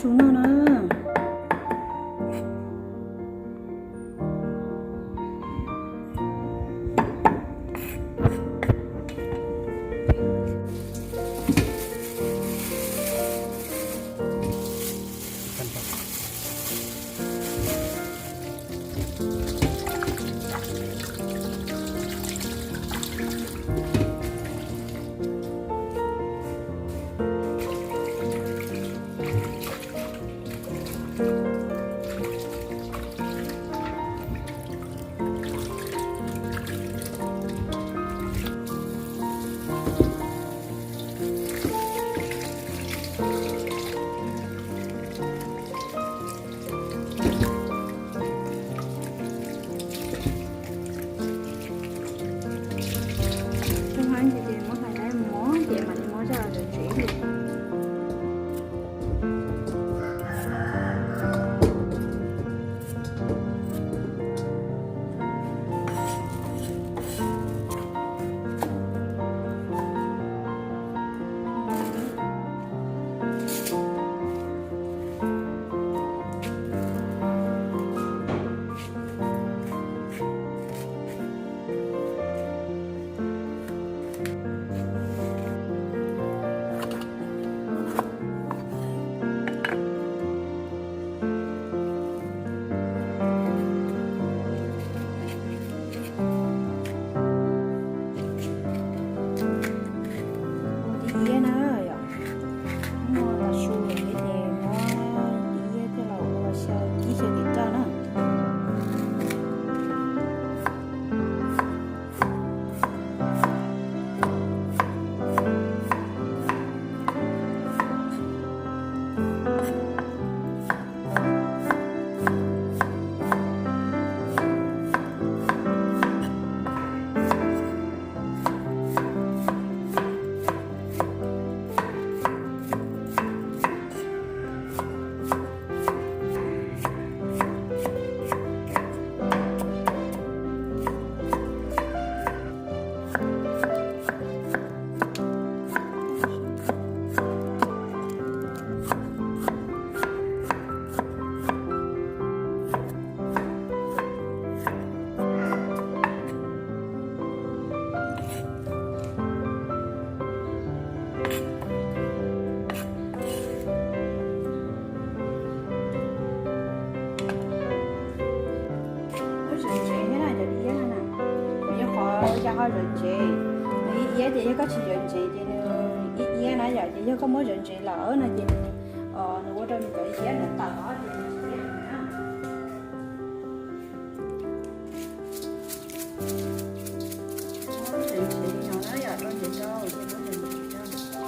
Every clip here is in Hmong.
Su noj na. Cov hmab ces muab hlais dawb mov ces mam li muab coj los zom tsev. Ua tib iab na yom, no los su lawm thiab ces muab tib iab coj los ua xyaw kib xyaw tim roj na. Muab zom ntsev thiab na cov tib iab no na, nws yog qhov ua cas ho zom ntsev. Nws ib iab ces yog koj tsis zom ntsev ces nws ib iab na yom, ces yog koj muab zom ntsev lawm no ces nws, nws ua rau nws cov iab ntawd tawm os ces nws tsis iab na. Muab zom ntsev li no na yom, rau ntsev rau ces muab zom ntsev rau.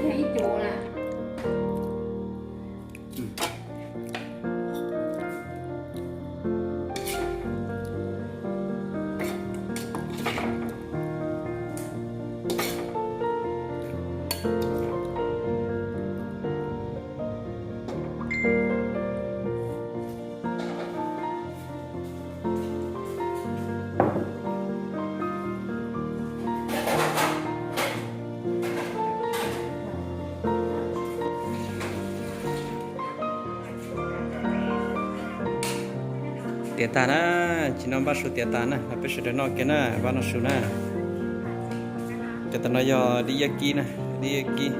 Ib cuv na. Tiav tag na, tsis no npaj su tiav tag na, los peb sawv daws noj kiag na, vaj noj su na. Cov tam no yog dib yaj kib na, dib yaj kib.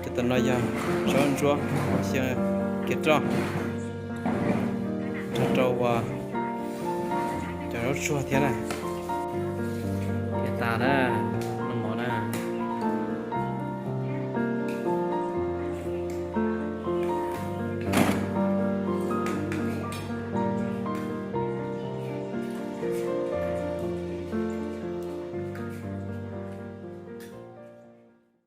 Cov tam no yog zaub ntsuab, xyaw kiav roj, rau rau ua cov zaub tsuag thiab na. Tiav tag na.